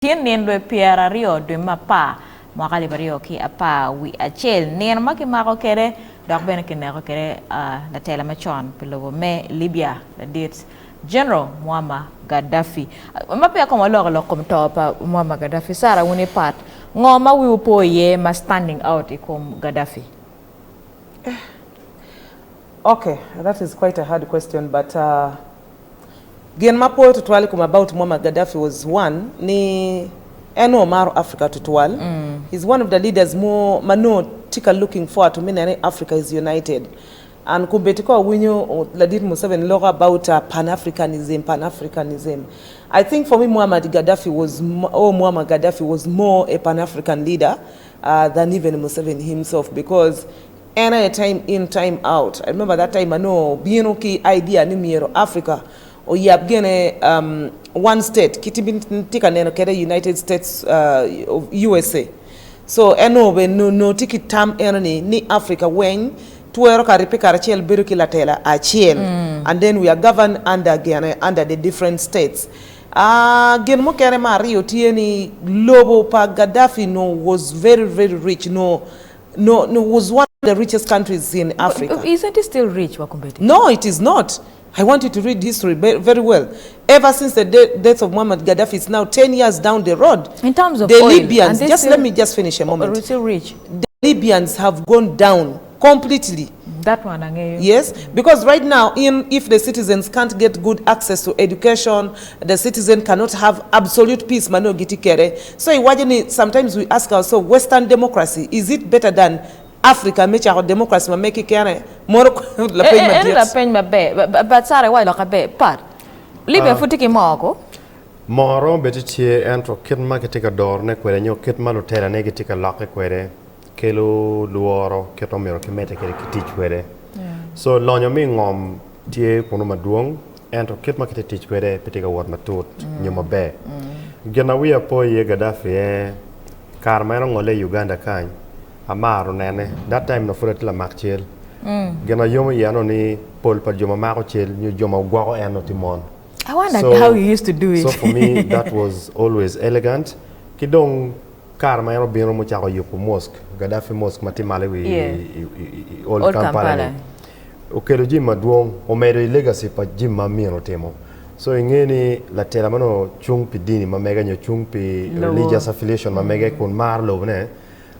Tin nino dwe 20 dwe me apar mwaka 2011 nino ma kimako kwede dok bene kineko kwede latela macon pi lobo me Libya ladit General Muammar Gaddafi. Ma peya kong waloko lok kom to pa Muammar Gaddafi, Sarah wun ipat ngo ma wiwu po iye ma standing out i kom Gaddafi? Okay, that is quite a hard question but uh, Gin ma poyo tutwal i kom about Muammar Gaddafi was one ni en onongo maro Africa tutwal. He's one of the leaders mo ma nongo tye ka looking forward to me neno ni Africa is united. And kombeddi ka wawinyo ladit Museveni loko about Pan Africanism, Pan Africanism. I think for me Muammar Gaddafi was or Muammar Gaddafi was more a Pan African leader than even Museveni himself because En aye time in time out. I remember that time anongo obino ki idea ni myero Africa oyab gene one state kit ma itye ka neno kwede United States of USA. So en onongo bene onongo tye ki tam eno ni ni Africa weng twero ka ribbe karacel bedo ki latela acel and then we are governed under gene under the different states. Gin mukene me aryo tye ni lobo pa Gaddafi nongo was very very rich nongo No, no, was one of the richest countries in Africa. Isn't it still rich, Wakumbeti? No, it is not. I want you to read history very well. Ever since the de death of Muammar Gaddafi, it's now 10 years down the road. In terms of the oil, Libyans, just let me just finish a moment. Still rich. The Libyans have gone down completely. That one, angeyo. Yes, because right now, in, if the citizens can't get good access to education, the citizen cannot have absolute peace ma nongo gitye kwede. So iwaco ni sometimes we ask ourselves, Western democracy, is it better than Africa me cako democracy ma megi kene? Mono lapeny Eno madit. lapeny maber, but Sarah iwaco lok aber, pat Libya pud tye ki moo ko? Moo romo bed ni tye ento kit ma kitye ka dorone kwede nyo kit ma lutelane gitye ka lokke kwede kelo lworo kit ma myero kimedde kwede ki tic kwede. So lonyo me ngom tye kunu madwong ento kit ma kitye tic kwede pe tye ka wot matut nyo maber. Gin ma wiya po iye Gaddafi aye kare ma en ongole i Uganda kany amaro nene that time onongo pud atye lamak cal gin ma yomo iya onongo ni pol pa jo ma mako cal nyo jo ma gwoko en onongo tye mon. I wonder how he used to do it. So for me that was always elegant ki dong Kare ma en obino mucako yubo mosque, Gaddafi Mosque ma tye malo i wi Old Kampala ni, okelo jami madwong, omedo i legacy pa jami ma min otimo. So inge ni latela ma nongo cung pi dini ma mege nyo cung pi religious affiliation ma mege kun maro lobone,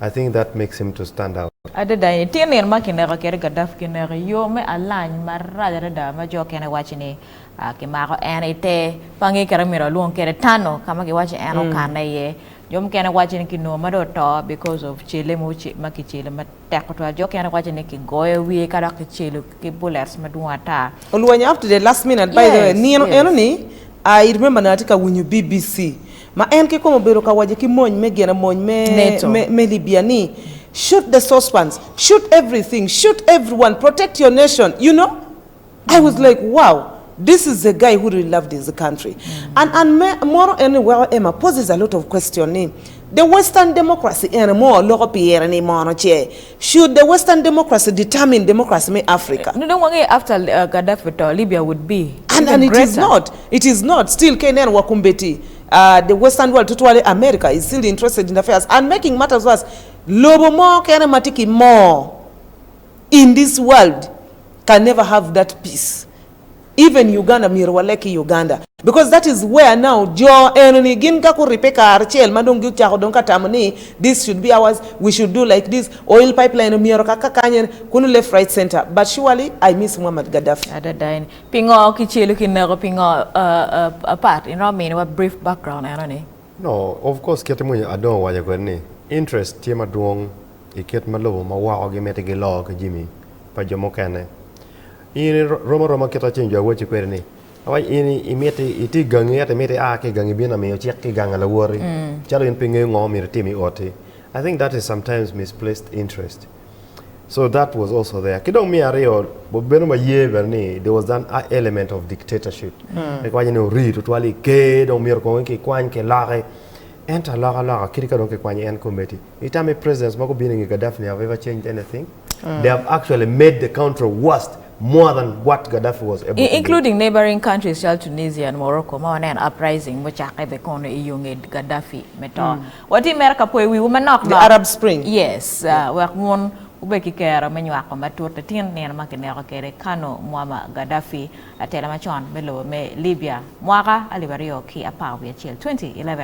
I think that makes him to stand out. Adada, i tye nino ma kineko kwede Gaddafi, kineko i yo me alany marac adada ma jo okene waco ni kimako en i te pangi kit ma myero walwong kwede tano ka ma kiwaco ni en okanne iye. Jo mukene waco ni kinongo ma dong oto because of cele ma kicelo matek tutwal. Jo okene waco ni kigoyo wiye ka dok kicelo ki bullets madwong ata. Olwenyo up to the last minute by the way nino eno ni I remember nongo atye ka winyo BBC ma en kikome obedo ka waco ki mony me gine mony me Libya ni shoot the saucepans, shoot everything, shoot everyone, protect your nation you know. I was like wow this is a guy who really loved his country and and me moro en ni weko Emma poses a lot of question ni the western democracy ene mo loko pire ni mono ce should the western democracy determine democracy me Africa? No dong wangeyo after Gaddafi oto Libya would be And even and it is greater. not it is not still ka ineno wa kombeddi the western world tutwale America is still interested in affairs and making matters worse lobo mo kene ma tye ki moo in this world can never have that peace even Uganda myero waleg ki Uganda because that is where now jo eno ni gin ka guribbe kare acel ma dong gucako dong ka tamo ni this should be ours we should do like this oil pipeline myero ka kakany kunu left right center but surely I miss Muammar Gaddafi. Adada eni pingo kicelo kineko pingo apart iromo miniwa brief background eno ni. No of course kit ma Adongo owaco kwede ni interest tye madwong i kit ma lobo ma woko gimiti giloo ki jami pa jo mukene. In irom aroma kit ma ceng jo awacci kwede ni, awaci in imiti itye i gangi ento imiti ia ki i gangi ibino amiyo cik ki i gang lawoti calo in pe ingeyo ngo myero itim i oti. I think that is sometimes misplaced interest. So that was also there. Ki dong me aryo, wabedo ma ye bene ni there was that element of dictatorship. Pe kiwaco ni ori tutwal i ker dong myero kong kikwany kiloki. Ento alokaloka kadi ka dong kikwanyo en komiti, Itamo ni presidents ma gubino i nge Gaddafi ni have ever changed anything? They have actually made the country worst. more than what Gaddafi was able to do. Including neighboring countries calo Tunisia and Morocco ma waneno uprising mucakke bene kono i yo nge Gaddafi me to. Watye mere ka poyo wiwu manok The nok. Arab Spring. Yes, wek wun wubed ki kero me nywako matut latin nino ma kineko kwede Kano Muammar Gaddafi, latela macon me lobo me Libya, mwaka 2011, 2011.